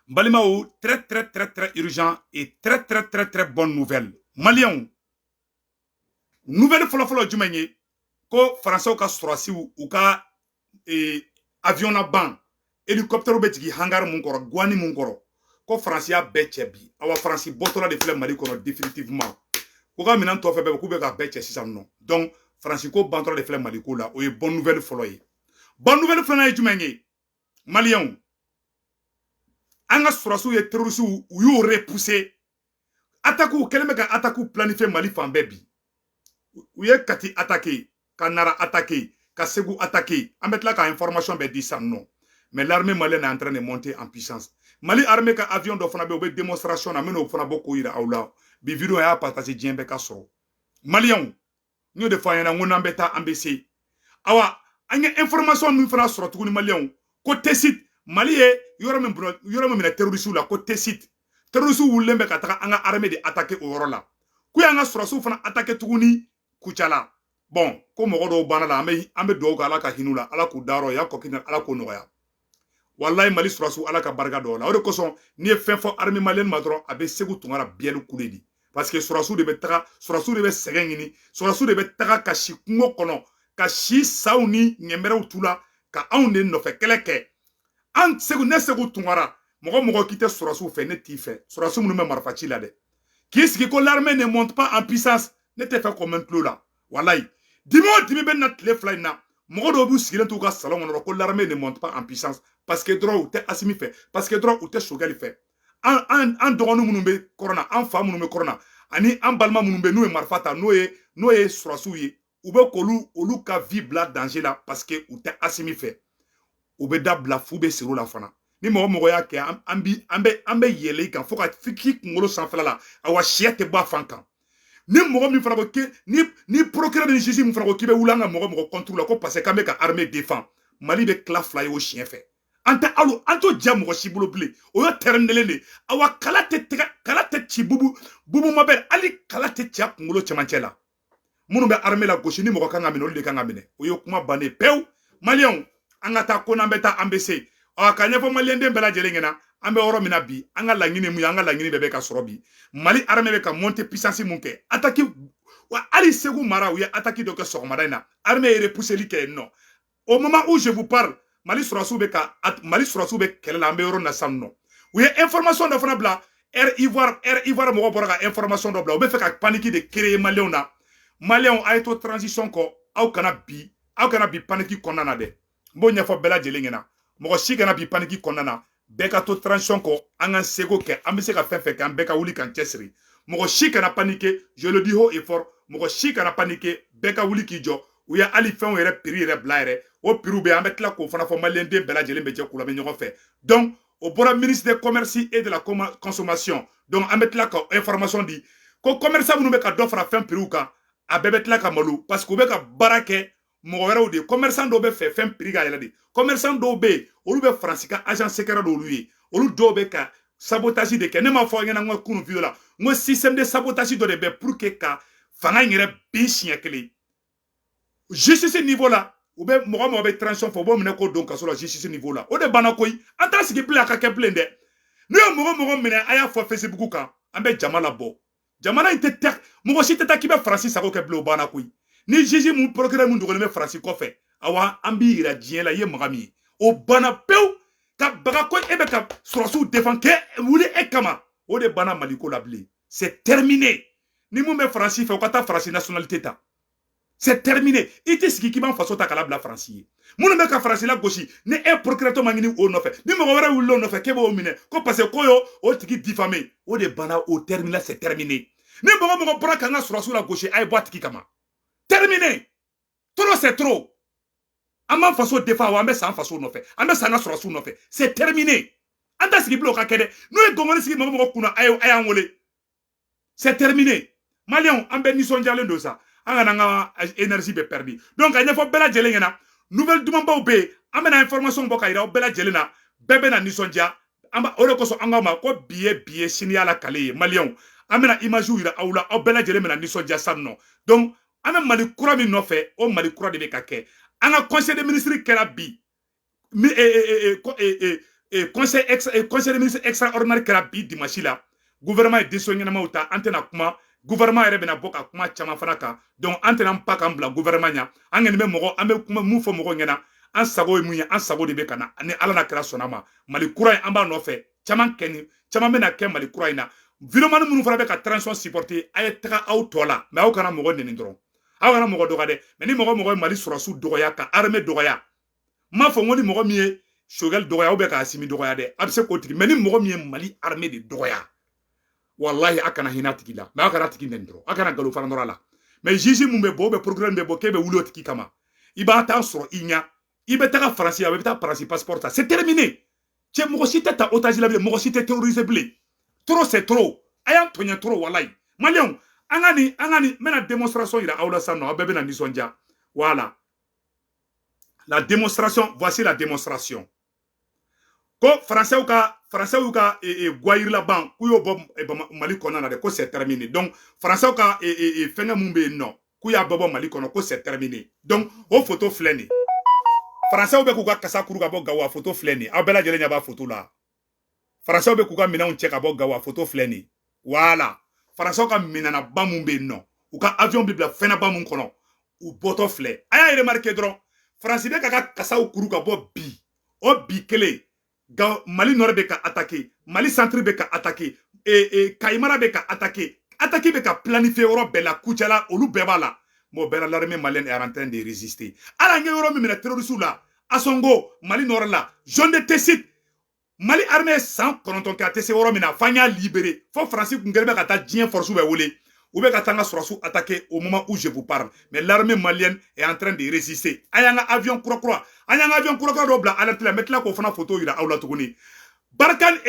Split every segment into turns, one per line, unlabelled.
Balimaw, très très très très urgent et très très très très bonne nouvelle. Maliens, nouvelle fɔlɔ-fɔlɔ jumɛn ye? Ko Faransɛw ka sɔrɔsiw, u ka avion na ban, hélicoptère bɛ jigin hangar mun kɔrɔ, guwani mun kɔrɔ, ko Faransi y'a bɛɛ cɛ bi. Awa, Faransi bɔtɔla de filɛ Mali kɔnɔ définitivement. Ko ka minɛn tɔ fɛn bɛɛ, k'u bɛ ka bɛɛ cɛ sisan nɔ. Donc Faransi ko bantɔla de filɛ Mali ko la. O ye bonne nouvelle fɔlɔ ye. Bonne nouvelle filanan ye jumɛn ye? Maliyɛnw, an ka sɔrɔsiw ye terrorisiw, u y'o repousser. Attaque kɛlen bɛ ka attaque planifier Mali fan bɛɛ bi. U ye Kati attaquer, ka Nara attaquer, ka Segu attaquer. An bɛ tila ka information bɛɛ di sisan nɔ. Mais l'armée malienne est en train de monter en puissance. Mali armée ka avion dɔ fana bɛ yen, u bɛ démonstration na. N bɛn'o fana bɔ k'o yira aw la bi. Vidéo y'a partager, diɲɛ bɛɛ ka sɔrɔ. Maliyɛnw, n y'o de fɔ an ɲɛna, n ko n'an bɛ taa, an bɛ se. Awa, an ye information min fana sɔrɔ tuguni, maliyɛnw, ko Tessit, Mali ye yɔrɔ min, yɔrɔ min minɛ terrorisiw la, ko Tessit, terrorisiw wulilen bɛ ka taga an ka armée de attaquer o yɔrɔ la. K'u y'an ka sɔrɔsiw fana attaquer tuguni Kucala. Bon, ko mɔgɔ dɔw banna la. An bɛ dugawu kɛ, Ala ka hin'u la, Ala k'u dayɔrɔ ya kɔkina, Ala k'o nɔgɔya. Walayi, Mali sɔrɔsiw, Ala ka barika dɔw la. O de kosɔn, n'i ye fɛn fɔ armée malienne ma dɔrɔn, a bɛ Segu Tunkara biyɛli kule di, parce que sɔrɔsiw de bɛ taga, sɔrɔsiw de bɛ sɛgɛn ɲini, sɔrɔsiw de bɛ taga ka si kungo kɔnɔ, ka si saw ni ɲɛmɛrɛw tu la, ka anw de nɔfɛ kɛlɛ kɛ. An Segu, ne Segu Tunkara, mɔgɔ mɔgɔ k'i tɛ sɔrɔsiw fɛ, ne t'i fɛ. Sɔrɔsi minnu bɛ marifa ci la dɛ, k'i sigi ko l'armée ne monte pas en puissance, ne tɛ fɛ k'o mɛn tulo la. Walayi, dimi o dimi bɛ na tile 2 in na, mɔgɔ dɔw b'u sigilen t'u ka salon kɔnɔ ko l'armée ne monte pas en puissance, parce que dɔrɔn u tɛ Asimi fɛ, parce que dɔrɔn u tɛ Sogɛli fɛ. An dɔgɔnin minnu bɛ kɔrɔn na, an fa minnu bɛ kɔrɔn na, ani an balima minnu bɛ n'u ye marifa ta, n'o ye sɔrɔsiw ye, u bɛ k'olu olu ka vie bila danger la, parce que u tɛ Asimi fɛ. U bɛ dabila fu bɛ siri la fana. Ni mɔgɔ mɔgɔ y'a kɛ, an bi an bɛ yɛlɛ i kan fo ka k'i kunkolo sanfɛla la. Awa, sɛ tɛ bɔ a fan kan. Ni mɔgɔ min fana ko ke ni procureur ni juge min fana ko k'i bɛ wuli an ka mɔgɔ mɔgɔ contre la, ko parce que k'an bɛ ka armée défend, Mali bɛ tila fila ye o siɲɛ fɛ. An tɛ hali an t'o diya mɔgɔ si bolo bilen. O ye terrain kelen de. Awa, kala tɛ tigɛ, kala tɛ ci bubu bubu ma bɛ hali kala tɛ ci a kunkolo cɛmancɛ la. Minnu bɛ armée la gosi, ni mɔgɔ kan ka minɛ, olu de kan ka minɛ. O ye kuma bannen pewu. Maliyɛnw, an ka taa ko n'an bɛ taa, an bɛ se. Ɔ, ka ɲɛfɔ maliyɛnden bɛɛ lajɛlen ɲɛna, an bɛ yɔrɔ min na bi, an ka laɲini mun ye, an ka laɲini bɛɛ bɛ ka sɔrɔ bi. Mali armée bɛ ka monter puissance mun kɛ, attaque wa, hali Segu mara, u ye attaque dɔ kɛ sɔgɔmada in na, armée ye repousseli kɛ yen nɔ. Au moment où je vous parle, Mali sɔrɔsiw bɛ kɛlɛ la. An bɛ yɔrɔ na sisan nɔ, u ye information dɔ fana bila Air Ivoire. Air Ivoire mɔgɔw bɔra ka information dɔ bila. U bɛ fɛ ka panique de créer maliyɛnw na. Maliyɛnw, a ye to transition kɔ. Aw kana bi panique kɔnɔna na dɛ. N b'o ɲɛfɔ bɛɛ lajɛlen ɲɛna. Mɔgɔ si kana bi panique kɔnɔna na. Bɛɛ ka to transition kɔ. An ka seko kɛ, an bɛ se ka fɛn fɛn kɛ, an bɛɛ ka wuli k'an cɛsiri. Mɔgɔ si kana paniquer, je le dis haut et fort, mɔgɔ si kana paniquer. Bɛɛ ka wuli k'i jɔ. U ye hali fɛnw yɛrɛ prix yɛrɛ bila yɛrɛ, o prix bɛ, an bɛ tila k'o fana fɔ. Maliyɛnden bɛɛ lajɛlen bɛ jɛ k'u lamɛn ɲɔgɔn fɛ. Donc o bɔra ministre des commerce et de la consommation. Donc an bɛ tila ka information di ko commerçant minnu bɛ ka dɔ fara fɛn prix kan, a bɛɛ bɛ tila ka malo, parce que u bɛ ka baara kɛ mɔgɔ wɛrɛw de ye. Commerçant dɔw bɛ fɛ fɛn prix ka yɛlɛ de. Commerçant dɔw bɛ yen, olu bɛ Faransi ka agent secret dɔw ye, olu dɔw bɛ ka sabotage de kɛ. Ne m'a fɔ aw ɲɛna n ka kunun vidéo la, n ko système de sabotage dɔ de bɛ pour que ka fanga in yɛrɛ bin siɲɛ kelen. Justice niveau la, u bɛ mɔgɔ mɔgɔ bɛ transition fɔ, u b'o minɛ k'o don kaso la justice niveau la. O de banna koyi. An t'a sigi bilen a ka kɛ bilen dɛ. N'u ye mɔgɔ mɔgɔ minɛ, a y'a fɔ Facebook kan, an bɛ jama labɔ. Jamana in tɛ tɛ, mɔgɔ si tɛ taa k'i bɛ Faransi sago kɛ bilen. O banna koyi. Ni juge mun, procureur mun dogolen bɛ Faransi kɔfɛ, awa, an b'i yira diɲɛ la i ye maga min ye. O banna pewu. Ka baga ko e bɛ ka sɔrɔsiw défend k'e wuli e kama, o de banna Maliko la bilen. C'est terminé. Ni mun bɛ Faransi fɛ, o ka taa Faransi nationalité ta. C'est terminé. I tɛ sigi k'i b'an faso ta k'a labila Faransi ye. Minnu bɛ ka Faransi la gosi, ni e procureur ma ɲini o nɔfɛ, ni mɔgɔ wɛrɛ wulila o nɔfɛ k'e b'o minɛ ko parce que ko y'o o tigi diffamé, o de banna, o terminé, c'est terminé. Ni mɔgɔ mɔgɔ bɔra k'an ka sɔrɔsiw la gosi, a ye bɔ a tigi kama. Terminé, trop c'est trop. An b'an faso défend wa, an bɛ san faso nɔfɛ, an bɛ san ka sɔrɔsiw nɔfɛ. C'est terminé. An t'a sigi bilen o ka kɛ dɛ. N'o ye gɔngɔni sigi mɔgɔ mɔgɔ kunna, a y'an wele. C'est terminé. Maliyɛnw, an bɛɛ nisɔndiyalen don sa. An kana an ka énergie bɛɛ perdu. Donc a ɲɛfɔ bɛɛ lajɛlen ɲɛna, nouvelle dumanbaw bɛ yen. An bɛna information bɔ ka yira aw bɛɛ lajɛlen na. Bɛɛ bɛna nisɔndiya. An ba o de kosɔn, an k'aw ma ko bi ye bi ye, sini y'a la kale ye. Maliyɛnw, an bɛna image yira aw la, aw bɛɛ lajɛlen bɛna nisɔndiya sisan nɔ. Donc an bɛ Mali kura min nɔfɛ, o Mali kura de bɛ ka kɛ. An ka conseil des ministres kɛra bi. Mi Conseil des ministres extraordinaire kɛra bi dimanche la. Gouvernement ye décision ɲɛnamaw ta. An tɛna kuma, gouvernement yɛrɛ bɛna bɔ ka kuma caman fana kan. Donc an tɛna pan k'an bila gouvernement ɲa. An kɔni bɛ mɔgɔ, an bɛ kuma mun fɔ mɔgɔw ɲɛna, an sago ye mun ye, an sago de bɛ ka na. Ni Ala n'a kɛra sɔnna ma, Mali kura in, an b'a nɔfɛ. Caman kɛ ni caman bɛna kɛ Mali kura in na. Vidéoman minnu fana bɛ ka transition supporter, a ye taga aw tɔ la, mais aw kana mɔgɔ neni dɔrɔn, aw kana mɔgɔ dɔgɔ dɛ. Mais ni mɔgɔ mɔgɔ ye Mali sɔrɔsiw dɔgɔya, ka armée dɔgɔya, n m'a fɔ n ko ni mɔgɔ min ye Choguel dɔgɔya ou bien ka Assimi dɔgɔya dɛ, a bɛ se k'o tigi. Mais ni mɔgɔ min ye Mali armée de dɔgɔya, wallahi, a kana hinɛ a tigi la. Mais aw kana tigi neni dɔrɔn, a kana nkalon fana nɔrɔ a la. Mais juge mun bɛ bɔ ou bien procureur bɛ bɔ k'e bɛ wuli o tigi kama, i b'a taa sɔrɔ i ɲa, i bɛ taga Faransi, a bɛ taa Faransi passeport ta, c'est terminé. Cɛ, mɔgɔ si tɛ ta otage la bilen, mɔgɔ si tɛ terroriser bilen. Trop, c'est trop. A y'an tɔɲɛ trop, walayi. Maliyɛnw, an ka nin, n bɛna démonstration yira aw la sisan nɔ, aw bɛɛ bɛna nisɔndiya. Voilà la démonstration, voici la démonstration. Ko Faransɛw ka gwayirilaban k'u y'o bɔ Mali kɔnɔna na dɛ, ko c'est terminé. Donc Faransɛw ka fɛngɛ mun bɛ yen nɔ, k'u y'a bɛɛ bɔ Mali kɔnɔ, ko c'est terminé. Donc o photo filɛ nin. Faransɛw bɛ k'u ka kasa kuru ka bɔ Gawo, a photo filɛ nin. Aw bɛɛ lajɛlen ɲɛ b'a photo la. Faransɛw bɛ k'u ka minɛnw cɛ ka bɔ Gawo, a photo filɛ nin. Voilà, Faransɛw ka minɛnaba mun bɛ yen nɔ, u ka avion bɛ bila fɛnɛba mun kɔnɔ, u bɔtɔ filɛ. A y'a remarqué dɔrɔn, Faransi bɛ ka kasaw kuru ka bɔ bi. O bi kelen, Mali nord bɛ ka attaquer, Mali centre bɛ ka attaquer, Kayimara bɛ ka attaquer. Attaque bɛ ka planifier yɔrɔ bɛɛ la, Kucala, olu bɛɛ b'a la. Bon, bɛɛ la, l'armée malienne est en train de résister. Hali an ye yɔrɔ min minɛ terroriste la, Asongo, Mali nord la, zone de Tessit, Mali armée ye san 9 kɛ a tɛ se yɔrɔ min na, f'an y'a libéré, fo Faransi kun kɛlen bɛ ka taa diɲɛ force bɛɛ wele, u bɛ ka taa an ka sɔrɔsiw attaquer au moment où je vous parle. Mais l'armée malienne est en train de résister. An y'an ka avion kura kura, an y'an ka avion kura kura dɔ bila alerte la. N bɛ tila k'o fana photo yira aw la tuguni. Barkhane,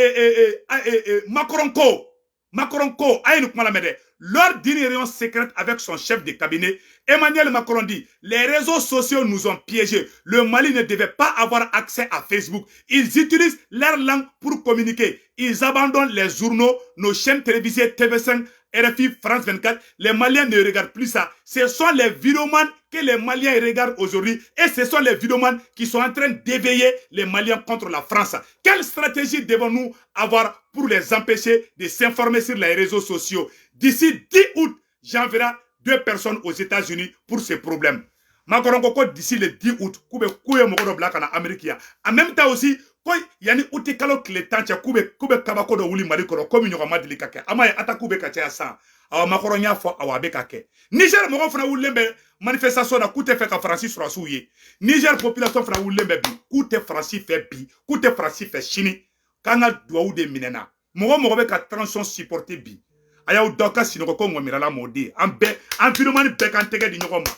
Macron ko, a ye nin kuma lamɛn dɛ. Lors d'une réunion secrète avec son chef de cabinet, Emmanuel Macron dit: les réseaux sociaux nous ont piégés. Le Mali ne devait pas avoir accès à Facebook. Ils utilisent leur langue pour communiquer. Ils abandonnent les journaux, nos chaînes télévisées TV5, RFI, France 24. Les Maliens ne regardent plus ça. Ce sont les vidéomans que les Maliens regardent aujourd'hui et ce sont les vidéomans qui sont en train d'éveiller les Maliens contre la France. Quelle stratégie devons-nous avoir pour les empêcher de s'informer sur les réseaux sociaux? D'ici 10 août, j'enverrai deux personnes aux États-Unis pour ce problème. Macron ko d'ici le 10 août, k'u bɛ k'u ye mɔgɔ dɔ bila ka na Amérique yan. En même temps aussi, ko yanni août kalo tile 10 cɛ, k'u bɛ kabako dɔ wuli Mali kɔnɔ, komi ɲɔgɔn ma deli ka kɛ. An m'a ye, attaque bɛ ka caya sisan. Awa, Macron y'a fɔ, awa, a bɛ ka kɛ. Niger mɔgɔw fana wulilen bɛ manifestation na k'u tɛ fɛ ka Faransi sɔrɔsiw ye. Niger population fana wulilen bɛ bi k'u tɛ Faransi fɛ bi, k'u tɛ Faransi fɛ sini, k'an ka duwawu de minɛna. Mɔgɔ mɔgɔ bɛ ka transition supporter bi, a y'aw da ka sinɔgɔ ko ŋɔmirala mɔden. An bɛɛ, an vidéoman bɛɛ k'an tɛgɛ di ɲɔgɔn ma.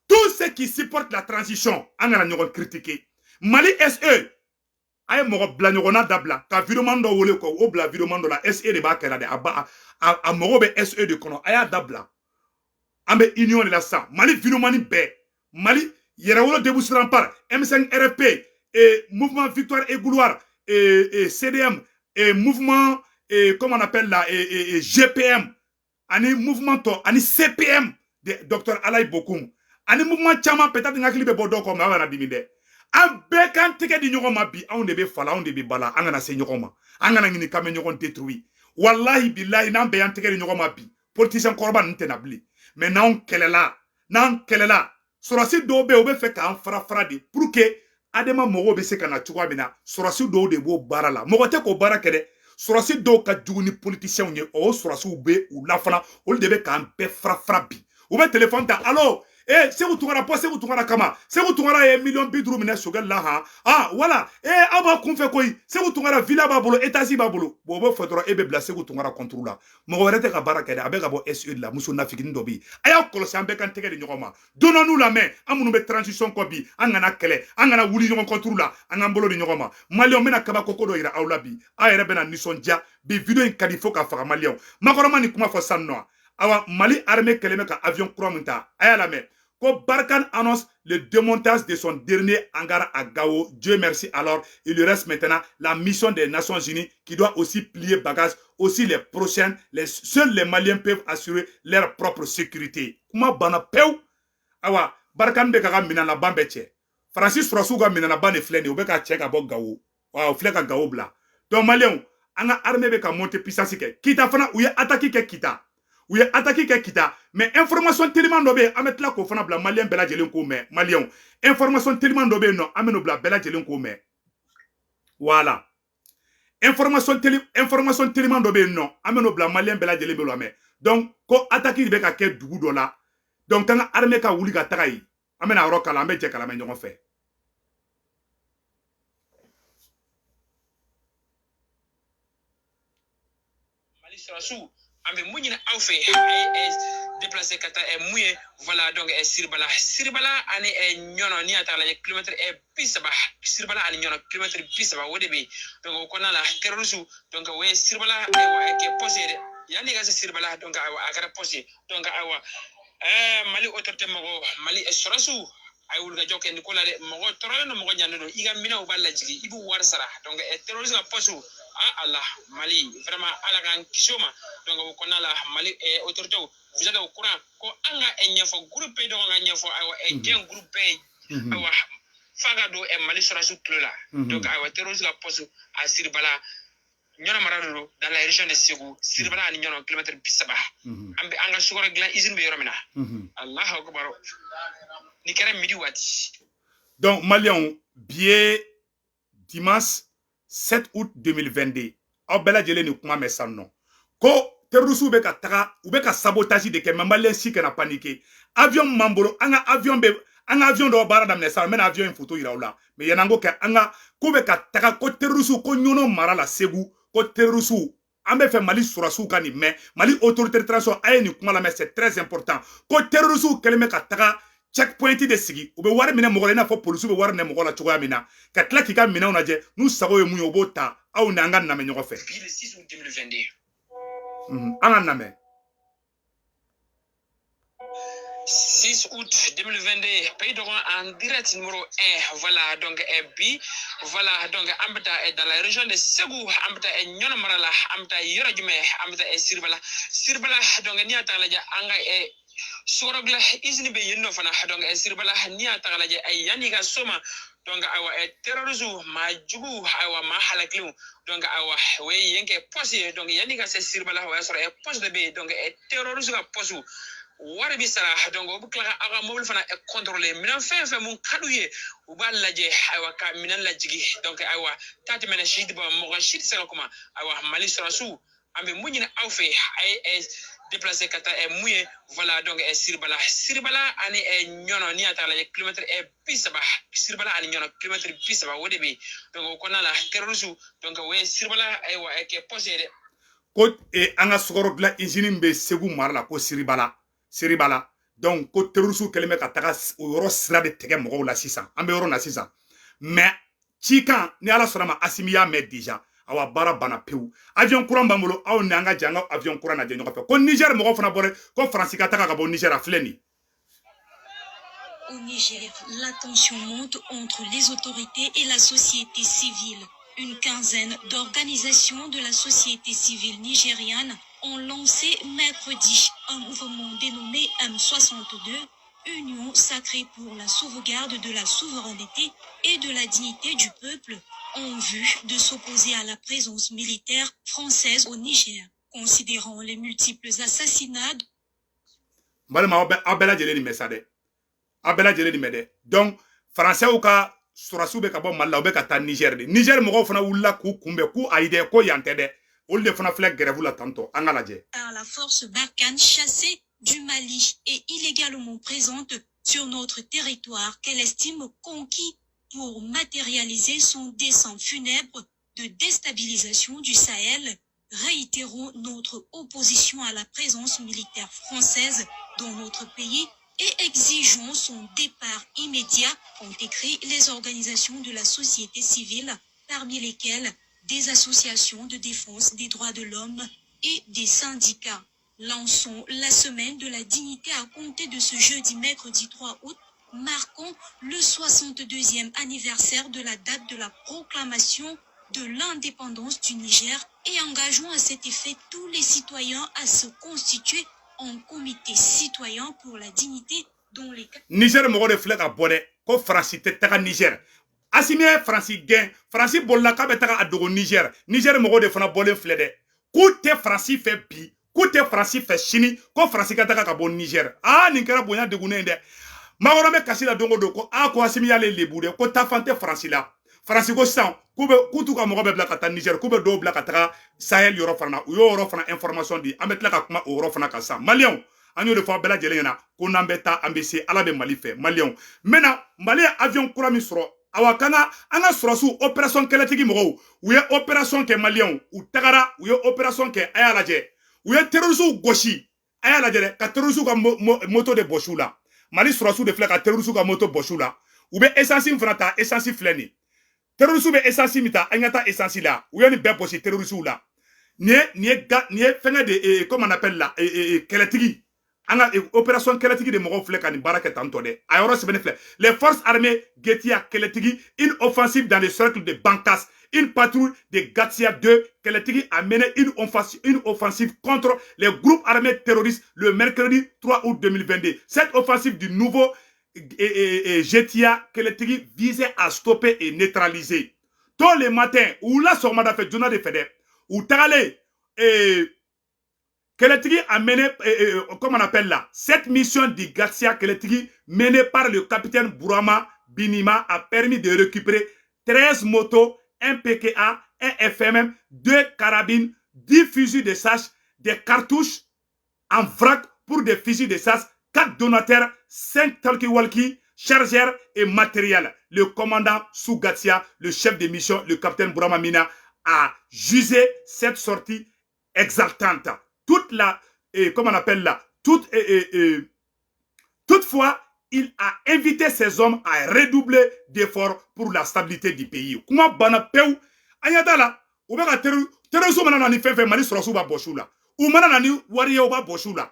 Tous ceux qui supportent la transition, an kana ɲɔgɔn critiquer. Mali SE, a ye mɔgɔ bila ɲɔgɔnna dabila ka vidéoman dɔ wele k'o bila vidéoman dɔ la. SE de b'a kɛra dɛ, a ba a mago bɛ SE de kɔnɔ. A y'a dabila, an bɛ union de la sisan. Mali vidéoman bɛɛ, Mali Yɛrɛwolo Debout sur Rempart, M5 RFP et Mouvement Victoire et Gloire et CDM et mouvement et comment on appelle là et GPM ani mouvement tɔ ani CPM de Docteur Alayi Bokoum ani mouvement caman, peut-être n hakili bɛ bɔ dɔw kɔ, mais aw kana dimi dɛ. An bɛɛ k'an tɛgɛ di ɲɔgɔn ma bi. Anw de bɛ fa la, anw de bɛ ba la. An kana se ɲɔgɔn ma, an kana ɲini k'an bɛ ɲɔgɔn détruire. Wallahi billahi, n'an bɛɛ y'an tɛgɛ di ɲɔgɔn ma bi, politicien kɔrɔba ninnu tɛna bilen. Mais n'anw kɛlɛla, n'an kɛlɛla, sɔrɔsi dɔw bɛ yen, u bɛ fɛ k'an fara fara de pour que adama mɔgɔw bɛ se ka na cogoya min na. Sɔrɔsi dɔw de b'o baara la, mɔgɔ tɛ k'o baara kɛ dɛ. Sɔrɔsi dɔw ka jugu ni politiciens ye. O sɔrɔsiw bɛ u la fana, olu de bɛ k'an bɛɛ fara fara bi. U bɛ téléphone ta: allo, Segu Tunkara, bɔ Segu Tunkara kama. Segu Tunkara ye miliyɔn 50 minɛ Choguel la han. Ah wala, aw b'a kunfɛ koyi. Segu Tunkara, villa b'a bolo, étage b'a bolo. Bon, o bɛ fɔ dɔrɔn, e bɛ bila Segu Tunkara contre la. Mɔgɔ wɛrɛ tɛ ka baara kɛ dɛ, a bɛ ka bɔ SE de la. Muso nafikinin dɔ bɛ yen. A y'a kɔlɔsi, an bɛɛ k'an tɛgɛ di ɲɔgɔn ma. Don dɔ n'u lamɛn, an minnu bɛ transition kɔ bi, an kana kɛlɛ, an kana wuli ɲɔgɔn contre la, an k'an bolo di ɲɔgɔn ma. Maliyɛnw, bɛna kabako ko dɔ yira aw la bi, aw yɛrɛ bɛna nisɔndiya bi. Vidéo in ka di fo ka faga. Maliyɛnw, makɔrɔma ni kuma fɔ sisan nɔ. Awa, Mali armée kɛlen bɛ ka avion kura min ta, a y'a lamɛn ko Barkhane annonce le démontage de son dernier hangar à Gao. Dieu merci alors, il lui reste maintenant la mission des Nations Unies qui doit aussi plier bagage. Aussi les prochaines, seuls les Maliens peuvent assurer leur propre sécurité. Kuma banna pewu. Awa, Barkhane bɛ ka ka minɛnlaban bɛɛ cɛ. Faransi sɔrɔsiw ka minɛnlaban de filɛ nin ye, u bɛ ka cɛ ka bɔ Gao. Wa u filɛ ka Gawo bila. Donc maliyɛnw, an ka armée bɛ ka monter puissance kɛ. Kita fana, u ye attaque kɛ Kita, u ye attaque kɛ Kita. Mais information teliman dɔ bɛ yen, an bɛ tila k'o fana bila maliyɛn bɛɛ lajɛlen k'o mɛn. Maliyɛnw, information teliman dɔ bɛ yen nɔ, an bɛ n'o bila bɛɛ lajɛlen k'o mɛn. Voilà, information teliman dɔ bɛ yen nɔ, an bɛ n'o bila maliyɛn bɛɛ lajɛlen bɛ lamɛn. Donc ko attaque de bɛ ka kɛ dugu dɔ la, donc k'an ka armée ka wuli ka taga yen. An bɛna yɔrɔ kala, an bɛ jɛ k'a lamɛn ɲɔgɔn fɛ.
Mali sɔrɔsiw, an bɛ mun ɲini aw fɛ, a ye déplacer ka taa mun ye, voilà, donc Siribala, Siribala ani Ɲɔnɔ, n'i y'a ta k'a lajɛ kilomɛtiri 30, Siribala ani Ɲɔnɔ kilomɛtiri 30, o de bɛ yen. Donc o kɔnɔna la, terroriste, donc o ye Siribala, ayiwa, kɛ poste ye dɛ. Yanni i ka se Siribala, donc ayiwa, a kɛra poste ye. Donc ayiwa, Mali autorité mɔgɔw, Mali sɔrɔsiw, a ye wulikajɔ kɛ nin ko la dɛ. Mɔgɔ tɔɔrɔlen don, mɔgɔ ɲannen don, i ka minɛnw b'a lajigin, i b'u wari sara. Donc terroriste ka poste, ah Allah, Mali vraiment, Ala k'an kisi o ma. Donc o kɔnɔna la, Mali autorité, vous êtes au courant ko an ka ɲɛfɔ groupe dɔgɔ ka ɲɛfɔ, ayiwa, diɲɛ groupe bɛɛ, ayiwa, f'a ka don Mali sɔrɔsiw tulo la. Donc ayiwa, terroriste ka poste a Siribala, Ɲɔnɔ mara de don, dans la région de Segu, Siribala ani Ɲɔnɔ kilomɛtiri 30. An bɛ an ka sukaro dilan usine bɛ yɔrɔ min na. Allahu akbar, nin kɛra midi waati.
Donc maliyɛnw, bi ye dimanche 7 août 2022. Aw bɛɛ lajɛlen nin kuma mɛn sisan nɔ, ko terroriste bɛ ka taga, u bɛ ka sabotage de kɛ. Mais maliyɛn si kana paniquer. Avion min b'an bolo, an ka avion bɛ, an ka avion dɔw baara daminɛ sisan. N bɛna avion in photo yira aw la. Mais yan'an ko kɛ, an ka ko bɛ ka taga, ko terroriste, ko Ɲɔnɔ mara la Segu, ko terroriste. An bɛ fɛ Mali sɔrɔsiw ka nin mɛn, Mali autorité de transition, a ye nin kuma lamɛn, c'est très important. Ko terroriste kɛlen bɛ ka taga checkpoint de sigi, u bɛ wari minɛ mɔgɔ la, i n'a fɔ polisiw bɛ wari minɛ mɔgɔ la cogoya min na, ka tila k'i ka minɛnw lajɛ, n'u sago ye mun ye, u b'o ta. Aw ni an ka lamɛn ɲɔgɔn fɛ.
Bi le 6 août 2022.
An ka lamɛn.
6 août 2022, pays dɔgɔ en direct numéro 1, voilà, donc bi, voilà, donc an bɛ taa dans la région de Segu, an bɛ taa Ɲɔnɔ mara la, an bɛ taa yɔrɔ jumɛn? An bɛ taa Siribala, Siribala. Donc n'i y'a ta k'a lajɛ, an ka sukaro dilan usine bɛ yen nɔ fana. Donc Siribala, n'i y'a ta k'a lajɛ, yanni ka so ma, donc ayiwa, terroriste maa jugu, ayiwa, maa halakilenw, donc ayiwa, o ye yen kɛ poste ye. Donc yanni ka se Siribala, o y'a sɔrɔ poste de bɛ yen. Donc terroriste ka poste, wari bi sara, donc o bɛ tila ka aw ka mobili fana contrôler, minɛn fɛn fɛn mun ka d'u ye, u b'a lajɛ, ayiwa, ka minɛn lajigi. Donc ayiwa, taa tɛmɛna si tɛ bɔ, mɔgɔ si tɛ se ka kuma. Ayiwa, Mali sɔrɔsiw, an bɛ mun ɲini aw fɛ, a ye déplacer ka taa mun ye, voilà, donc Siribala, Siribala ani Ɲɔnɔ, n'i y'a ta k'a lajɛ kilomɛtiri 30, Siribala ani Ɲɔnɔ kilomɛtiri 30, o de bɛ yen. Donc o kɔnɔna la, terroriste, donc o ye Siribala, ayiwa, kɛ poste ye dɛ.
Ko an ka sukaro dilan usine bɛ Segu mara la, ko Siribala, Siribala. Donc ko terroriste kɛlen bɛ ka taga o yɔrɔ sira de tigɛ mɔgɔw la sisan. An bɛ yɔrɔ na sisan, mais cikan ni Ala sɔnna ma, Asimi y'a mɛn déjà. Awa, baara banna pewu. Avion kura b'an bolo, aw ni an ka jɛ an ka avion kura lajɛ ɲɔgɔn fɛ. Ko Niger mɔgɔw fana bɔra, ko Faransi ka taga ka bɔ Niger, a filɛ nin.
Au Niger, la tension monte entre les autorités et la société civile. Une quinzaine d'organisations de la société civile nigériane ont lancé mercredi un mouvement dénommé M62, Union sacrée pour la sauvegarde de la souveraineté et de la dignité du peuple, en vue de s'opposer à la présence militaire française au Niger, considérant les multiples assassinats.
N balima, aw bɛɛ lajɛlen nin mɛn sa dɛ, aw bɛɛ lajɛlen nin mɛn dɛ. Donc faransɛw ka sɔrɔsiw bɛ ka bɔ Mali la, u bɛ ka taa Niger de. Niger mɔgɔw fana wulila k'u kunbɛn, k'u ayi dɛ, ko yan tɛ dɛ. Olu de fana filɛ grève la tantɔ, an ka lajɛ.
Par la force Barkhane chassée du Mali et illégalement présente sur notre territoire qu'elle estime conquis pour matérialiser son dessein funèbre de déstabilisation du Sahel. Réitérons notre opposition à la présence militaire française dans notre pays et exigeons son départ immédiat, ont écrit les organisations de la société civile, parmi lesquelles des associations de défense des droits de l'homme et des syndicats. Lançons la semaine de la dignité à compter de ce jeudi mercredi 3 août, marquant le 62e anniversaire de la date de la proclamation de l'indépendance du Niger et engageons à cet effet tous les citoyens à se constituer en comité citoyen pour la dignité dont les
Niger mɔgɔ de filɛ ka bɔ dɛ, ko Faransi tɛ taga Niger. Assimi ye Faransi gɛn, Faransi bolila k'a bɛ taga a dogo Niger. Niger mɔgɔw de fana bɔlen filɛ dɛ, k'u tɛ Faransi fɛ bi, k'u tɛ Faransi fɛ sini, ko Faransi ka taga ka bɔ Niger. Aa, nin kɛra bonya degunnen ye dɛ. Makɔrɔ bɛ kasi la don o don ko aa, ko Assimi y'ale lebu dɛ, ko taafan tɛ Faransi la. Faransi ko sisan k'u bɛ k'u t'u ka mɔgɔ bɛɛ bila ka taa Niger, k'u bɛ dɔw bila ka taga Sahel yɔrɔ fana na. U y'o yɔrɔ fana information di, an bɛ tila ka kuma o yɔrɔ fana kan sisan. Maliyɛnw, an y'o de fɔ a bɛɛ lajɛlen ɲɛna ko n'an bɛ taa an bɛ se, Ala bɛ Mali fɛ. Maliyɛnw, n bɛna Mali ye avion kura min sɔrɔ, awa k'an ka an ka sɔrɔsiw opération kɛlɛtigi mɔgɔw, u ye opération kɛ. Maliyɛnw, u tagara, u ye opération kɛ, a y'a lajɛ, u ye terroristew gosi, a y'a lajɛ dɛ, ka terroristew ka moto de bɔsi u la. Mali sɔrɔsiw de filɛ ka terroristew ka moto bɔsi u la. U bɛ essence min fana ta, essence filɛ nin ye, terroristew bɛ essence min ta, an ka taa essence la, u ye nin bɛɛ bɔsi terroristew la. Nin ye nin ye fɛngɛ de, comment on appelle la, kɛlɛtigi, an ka opération kɛlɛtigi de mɔgɔw filɛ ka nin baara kɛ tan tɔ dɛ. A yɔrɔ sɛbɛnni filɛ: les forces armées Guettia kɛlɛtigi, une offensive dans le cercle de Bankas. Une patrouille de Gatia 2 Kɛlɛtigi a mené une offensive contre les groupes armés terroristes le mercredi 3 août 2022. Cette offensive du nouveau Getia Kɛlɛtigi visait à stopper et neutraliser. Tôt le matin, u la sɔgɔmada fɛ joona de fɛ dɛ, u tagalen Kɛlɛtigi a mené, comment on appelle là, cette mission du Gatia Kɛlɛtigi menée par le capitaine Bourama Binima a permis de récupérer 13 motos, un PKA, un FMM, deux carabines, 10 fusils de chasse, des cartouches en vrac pour des fusils de chasse, 4 donateurs, 5 talkie-walkie, chargeurs et matériel. Le commandant Sougatia, le chef de mission, le capitaine Bourama Mina, a jugé cette sortie exaltante. Toute la, et comment on appelle là, toute, toutefois, il a invité ses hommes à redoubler d'efforts pour la stabilité du pays. Kuma banna pewu. An ɲɛ t'a la, u bɛ ka terrorisme mana na ni fɛn fɛn, Mali sɔrɔsiw b'a bɔsi u la. U mana na ni wari ye, u b'a bɔsi u la.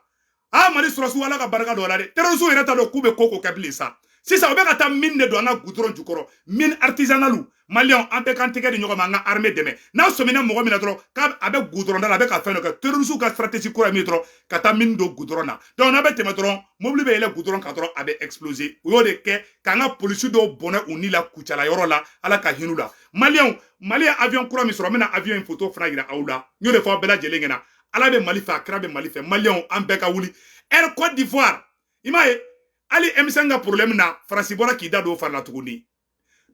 Ah, Mali sɔrɔsiw, Ala ka barika don a la dɛ. Terrorisme yɛrɛ t'a dɔn k'u bɛ ko ko kɛ bilen sa. Sisan u bɛ ka taa mine de don an ka goudron jukɔrɔ, mine artisanale. Maliyɛnw, an bɛɛ k'an tɛgɛ di ɲɔgɔn ma, an ka armée dɛmɛ. N'a sɔmina mɔgɔ min na dɔrɔn k'a a bɛ goudron da la, a bɛ ka fɛn dɔ kɛ, terrorisme ka stratégie kura ye min ye dɔrɔn, ka taa mine don goudron na. Donc n'a bɛ tɛmɛ dɔrɔn, mobili bɛ yɛlɛ goudron kan dɔrɔn, a bɛ exploser. U y'o de kɛ k'an ka polisi dɔw bɔnɛ u ni la Kucala yɔrɔ la. Ala ka hin'u la. Maliyɛnw, Mali ye avion kura min sɔrɔ, n bɛna avion in photo fana yira aw la. N y'o de fɔ aw bɛɛ lajɛlen ɲɛna, Ala bɛ Mali fɛ, a kira bɛ Mali fɛ. Maliyɛnw, an bɛɛ ka wuli. Air Côte d'Ivoire, i m'a ye hali M5 ka problème na, Faransi bɔra k'i da don o fana la tuguni.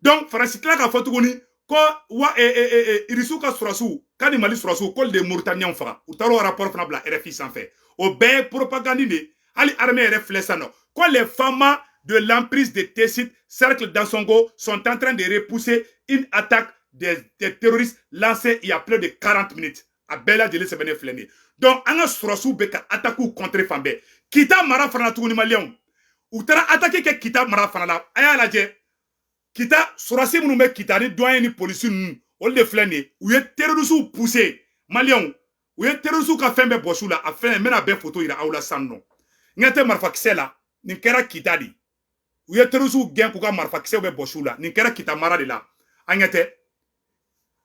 Donc Faransi tila k'a fɔ tuguni ko wa Irisiw ka sɔrɔsiw k'a ni Mali sɔrɔsiw k'olu de ye Mauritaniens faga. U taara o rapport fana bila RFI sanfɛ. O bɛɛ ye propagande de. Hali armée yɛrɛ filɛ sisan nɔ ko les FAMa de l'emprise de Tessit, cercle d'Ansongo, sont en train de repousser une attaque des terroristes lancée il y a plus de 40 minutes. A bɛɛ lajɛlen sɛbɛnnen filɛ nin ye. Donc an ka sɔrɔsiw bɛ ka attaque contrer fan bɛɛ. Kita mara fana na tuguni, maliyɛnw, u taara attaque kɛ Kita mara fana la. A y'a lajɛ, Kita sɔrɔsi minnu bɛ Kita ni douane ni polisi ninnu, olu de filɛ nin ye, u ye terroristew pousser. Maliyɛnw, u ye terroristew ka fɛn bɛɛ bɔsi u la. A fɛn, n bɛna bɛɛ photo yira aw la sisan nɔ. N ɲɛ tɛ marifakisɛ la, nin kɛra Kita de. U ye terroristew gɛn k'u ka marifakisɛw bɛɛ bɔsi u la. Nin kɛra Kita mara de la, an ɲɛ tɛ.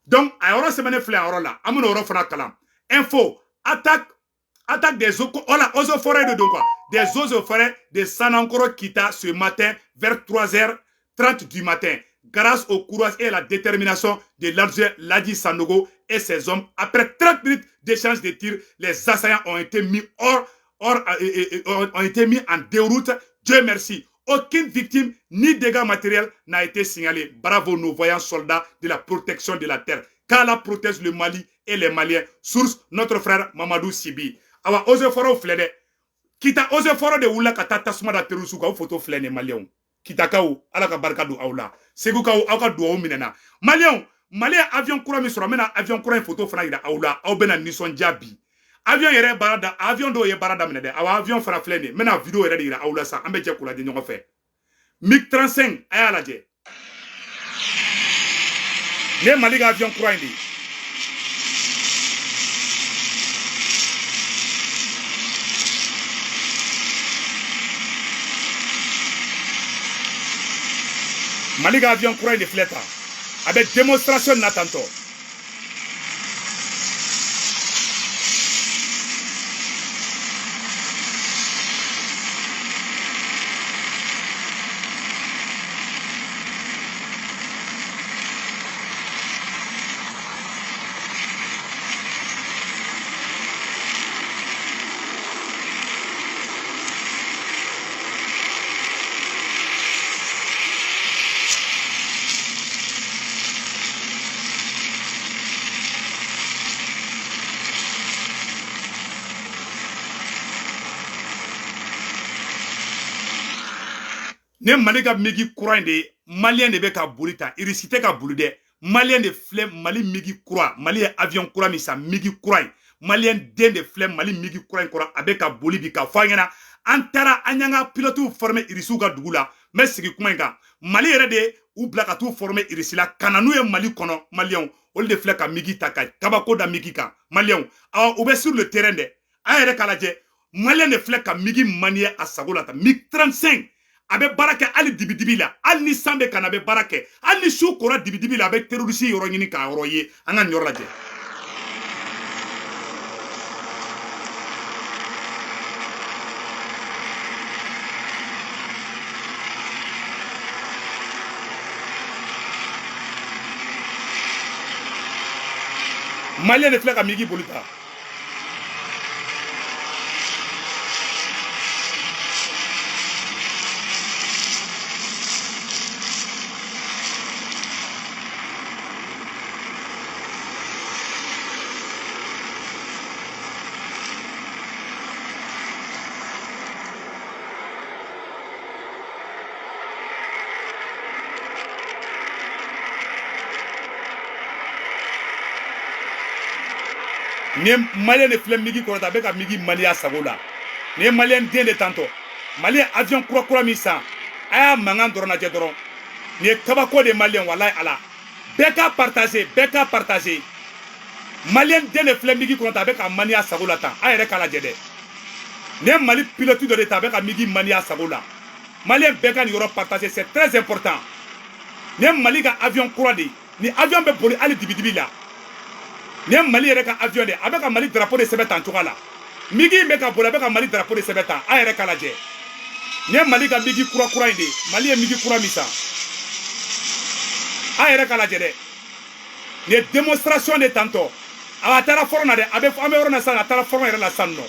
Donc a yɔrɔ sɛbɛnnen filɛ a yɔrɔ la, an bɛna o yɔrɔ fana kalan. Info attaque des eaux, voilà, eaux et forêts de quoi, des eaux et forêts de Sanankoro Kita ce matin vers 3h30 du matin. Grâce au courage et à la détermination de l'adjoint Ladi Sanogo et ses hommes, après 30 minutes d'échange de tirs, les assaillants ont été mis hors, hors, ont été mis en déroute. Dieu merci, aucune victime ni dégâts matériels n'a été signalé. Bravo nos voyants soldats de la protection de la terre. Qu'Allah protège le Mali et les Maliens. Source, notre frère Mamadou Sibi. Awa, eaux et forêts filɛ dɛ. Kita eaux et forêts de wulila ka taa tasuma da terroriste kan. O photo filɛ nin, maliyɛnw. Kitakaw, Ala ka barika don aw la. Segukaw, aw ka duwawu minɛna. Maliyɛnw, Mali ye avion kura min sɔrɔ, n bɛna avion kura in photo fana yira aw la. Aw bɛna nisɔndiya bi. Avion yɛrɛ baara da, avion dɔw ye baara daminɛ dɛ. Awa, avion fana filɛ nin ye. N bɛna vidéo yɛrɛ de yira aw la sisan. An bɛ jɛ k'u lajɛ ɲɔgɔn fɛ. MiG 35, a y'a lajɛ. Nin ye Mali ka avion kura in de ye. Mali ka avion kura in de filɛ tan. A bɛ démonstration na tantɔ. Ne Mali ka MiG kura in de, malien de bɛ ka boli ta, Irisi tɛ ka boli dɛ. Malien de filɛ Mali MiG kura, Mali ye avion kura min san, MiG kura in. Malien den de filɛ Mali MiG kura in kɔrɔ, a bɛ ka boli bi ka fɔ an ɲɛna. An taara an y'an ka pilotes former Irisiw ka dugu la. N bɛ sigi kuma in kan. Mali yɛrɛ de u bila ka t'u former Irisi la ka na n'u ye Mali kɔnɔ. Malienw, olu de filɛ ka MiG ta ka kabako da MiG kan. Malienw, awɔ, u bɛ sur le terrain dɛ. An yɛrɛ k'a lajɛ, malien de filɛ ka MiG manier a sago la tan. MiG 35 a bɛ baara kɛ hali dibidibi la, hali ni san bɛ ka na a bɛ baara kɛ, hali ni su kora dibidibi la a bɛ terroriste yɔrɔ ɲini k'a yɔrɔ ye. An ka nin yɔrɔ lajɛ. Malien de filɛ ka MiG boli ta. Ni ye malien de filɛ MiG kɔrɔ ta, a bɛ ka MiG manier a sago la. Ni ye malien den de tantɔ, Mali ye avion kura kura min san, a y'a mankan dɔrɔn lajɛ dɔrɔn. Nin ye kabako de malien, walayi ala. Bɛɛ ka partager, bɛɛ ka partager. Malien den de filɛ MiG kɔrɔ ta, a bɛ ka manier a sago la tan. A yɛrɛ k'a lajɛ dɛ. Nin ye Mali pilote dɔ de ta, a bɛ ka MiG manier a sago la. Malien bɛɛ ka nin yɔrɔ partager, c'est très important. Nin ye Mali ka avion kura de ye. Ni avion bɛ boli hali dibidibi la. Nin ye Mali yɛrɛ ka avion de ye, a bɛ ka Mali drapeau de sɛbɛn tan cogoya la. MiG in bɛ ka boli, a bɛ ka Mali drapeau de sɛbɛn tan. A yɛrɛ k'a lajɛ. Nin ye Mali ka MiG kura kura in de ye. Mali ye MiG kura min san. A yɛrɛ k'a lajɛ dɛ. Nin ye démonstration de tantɔ. A taara front na dɛ, a bɛ an bɛ yɔrɔ na sisan, a taara front yɛrɛ la sisan nɔ.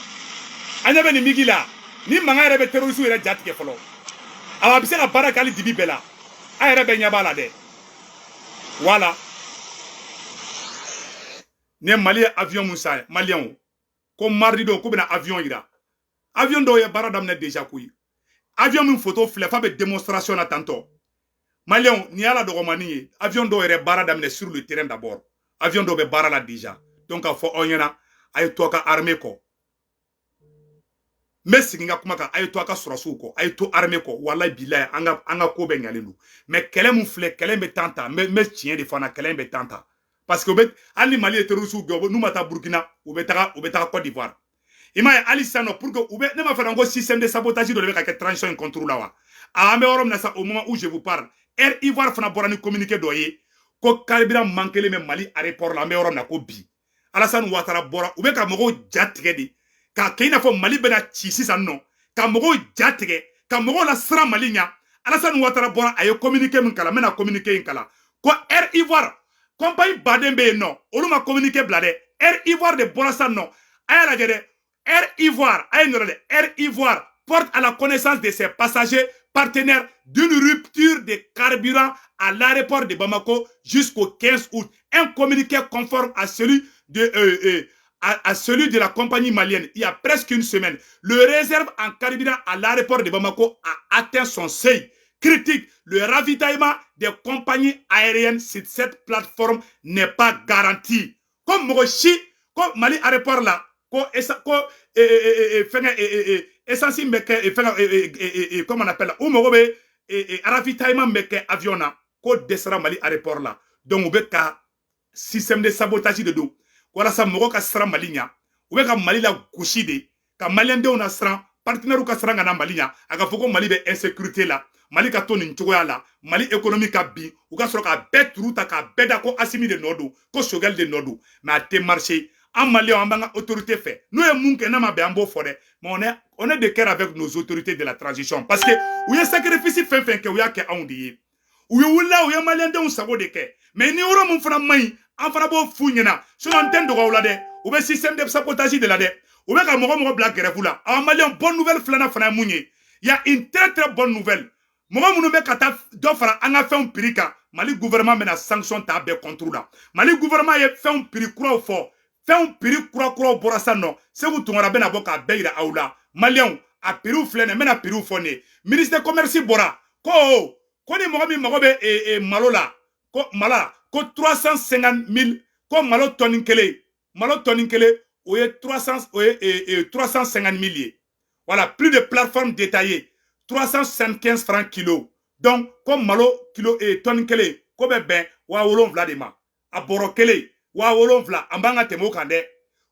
An ɲɛ bɛ nin MiG la. Ni mankan yɛrɛ bɛ terroriste yɛrɛ ja tigɛ fɔlɔ. A bɛ se ka baara kɛ hali dibi bɛɛ la. A yɛrɛ bɛ ɲɛ b'a la dɛ. Voilà. Ni Mali ye avion mun san, malienw ko mardi don k'u bɛna avion yira. Avion dɔw ye baara daminɛ déjà koyi. Avion min photo filɛ f'a bɛ démonstration na tantɔ. Malienw, nin y'a la dɔgɔmanin ye. Avion dɔw yɛrɛ baara daminɛ sur le terrain d'abord. Avion dɔw bɛ baara la déjà. Donc k'a fɔ aw ɲɛna, a ye to aw ka armée kɔ. N bɛ segin ka kuma kan, a ye to a ka sɔrɔsiw kɔ, a ye to armée kɔ. Walayi bilayi, an ka ko bɛɛ ɲalen don. Mais kɛlɛ mun filɛ, kɛlɛ bɛ temps ta. N bɛ tiɲɛ de fana, kɛlɛ bɛ temps ta. Parce que u bɛ hali ni Mali ye terroriste gɛn, n'u ma taa Burkina, u bɛ taga Côte d'Ivoire. I m'a ye hali sisan nɔ, pour que u bɛ ne m'a fɔ ko système de sabotage dɔ de bɛ ka kɛ transition in contre la wa. A an bɛ yɔrɔ min na sisan, au moment où je vous parle, Air Ivoire fana bɔra ni communiqué dɔ ye ko carburant manquelen bɛ Mali aéroport la. An bɛ yɔrɔ min na ko bi, Alassane Ouattara bɔra, u bɛ ka mɔgɔw ja tigɛ de k'a kɛ i n'a fɔ Mali bɛna ci sisan nɔ, ka mɔgɔw ja tigɛ, ka mɔgɔw la siran Mali ɲɛ. Alassane Ouattara bɔra, a ye communiqué min kalan, n bɛna communiqué in kalan ko Air Ivoire compagnie baden bɛ yen nɔ, olu ma communiqué bila dɛ. Air Ivoire de bɔra sisan nɔ, a y'a lajɛ dɛ. Air Ivoire, a ye nin yɔrɔ dɛ. Air Ivoire porte à la connaissance de ses passagers partenaires d'une rupture de carburant à l'aéroport de Bamako jusqu'au 15 août. Un communiqué conforme à celui de à celui de la compagnie malienne il y a presque une semaine. Le réserve en carburant à l'aéroport de Bamako a atteint son seuil critique. Le ravitaillement des compagnies aériennes sur cette plateforme n'est pas garanti. Comme Mogoshi, comme Mali aéroport là, essence comment on appelle, ou Mogobe ravitaillement meke avion na, ko desera Mali aéroport là. Donc on ka système de sabotage de dos. Walasa mɔgɔ ka siran Mali ɲa, u bɛ ka Mali la gosi de, ka maliyɛndenw na siran, partenaires ka siran ka na Mali ɲa, a ka fɔ ko Mali bɛ insécurité la, Mali ka to nin cogoya la, Mali économie ka bin, u ka sɔrɔ k'a bɛɛ turu ta k'a bɛɛ da ko Assimi de nɔ don, ko Choguel de nɔ don. Mais a tɛ marcher. An maliyɛnw, an b'an ka autorité fɛ, n'u ye mun kɛ n'a ma bɛn, an b'o fɔ dɛ. Mais on est de cœur avec nos autorités de la transition, parce que u ye sacrifice fɛn fɛn kɛ, u y'a kɛ anw de ye. U ye wulila, u ye maliyɛndenw sago de kɛ. Mais ni yɔrɔ mun fana man ɲi, an fana b'o f'u ɲɛna. Sinon n tɛ n dogo aw la dɛ, u bɛ système de sabotage de la dɛ. U bɛ ka mɔgɔ bila grève la. Awa maliyɛn, bonne nouvelle filanan fana ye mun ye? Il y a une très très bonne nouvelle. Mɔgɔ minnu bɛ ka taa dɔ fara an ka fɛnw prix kan, Mali gouvernement bɛna sanction ta bɛɛ contre la. Mali gouvernement ye fɛnw prix kuraw fɔ, fɛnw prix kura kuraw bɔra sisan nɔ. Sékou Tounkara bɛna bɔ k'a bɛɛ yira aw la. Maliyɛnw, a prix filɛ nin ye, n bɛna prix fɔ nin ye. Ministre de commerce bɔra Ko ni mɔgɔ min mago bɛ malo la, ko mala ko 350 000, ko malo tɔni kelen, malo tɔni kelen, o ye 300, o ye 350 000 ye. Voilà, prix de plateforme détaillé, 375 francs kilo. Donc ko malo kilo tɔni kelen ko bɛ bɛn 7000 de ma. A bɔrɔ kelen 7000, an b'an ka tɛmɛ o kan dɛ.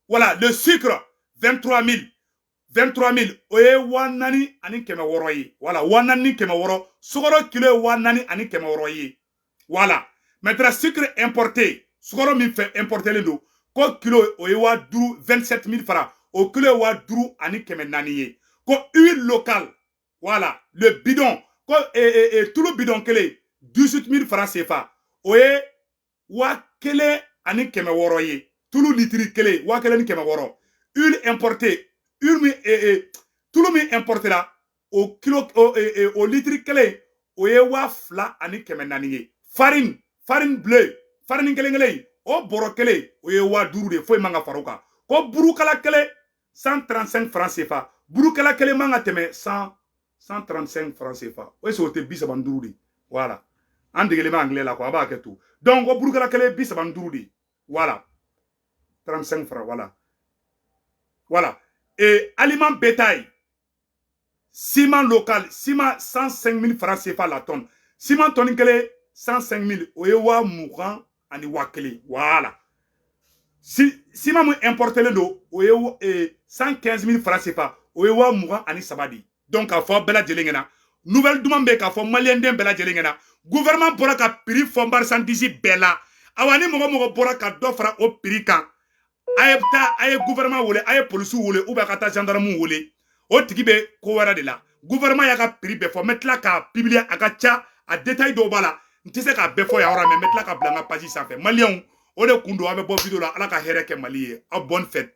Voilà, le sucre 23 000, 23 000, o ye 4600 ye. Voilà, 4600, sukaro kilo ye 4600 ye. Voilà, maintenant sucre importé, sukaro min fɛ importé don, ko kilo o ye 5000, 27 000 francs, o kilo ye 5400 ye. Ko huile locale, voilà, le bidon, ko tulu bidon kelen 18 000 francs CFA, o ye 1600 ye. Tulu litiri kelen 1600. Huile importée, huile min tulu min importé la, o kilo o litiri kelen o ye 2400 ye. Farine, farine bleu, farine kelen kelen, o bɔrɔ kelen o ye 5000 de, foyi man ka fara o kan. Ko burukala kelen 135 francs CFA, burukala kelen man ka tɛmɛ 100 135 francs CFA. O est ce que o tɛ 35 de? Voilà, an degelen bɛ anglais la quoi, a b'a kɛ to. Donc ko burukala kelen 35 de, voilà, 35 francs, voilà. Voilà, et aliment bétail, ciment local, ciment 105 000 francs CFA la tonne. Ciment tonne kelen 105 000, o ye 21,000. Voilà, si ciment mun importé don, o ye 115 000 francs CFA, o ye 23,000 de. Donc k'a fɔ bɛɛ lajɛlen ɲɛna, nouvelle duman bɛ k'a fɔ maliyɛnden bɛɛ lajɛlen ɲɛna, gouvernement bɔra ka prix fɔ marchandise bɛɛ la. Awa, ni mɔgɔ mɔgɔ bɔra ka dɔ fara o prix kan, a ye taa, a ye gouvernement wele, a ye polisiw wele, ou bien a ka taa gendarme wele, o tigi bɛ ko wɛrɛ de la. Gouvernement y'a ka prix bɛɛ fɔ, n bɛ tila k'a publier, a ka ca, a détail dɔw b'a la, n tɛ se k'a bɛɛ fɔ yan yɔrɔ, mais n bɛ tila ka bila n ka page sanfɛ. Maliyɛnw, o de kun don an bɛ bɔ vidéo la. Ala ka hɛrɛ kɛ Mali ye. Aw bonne fête.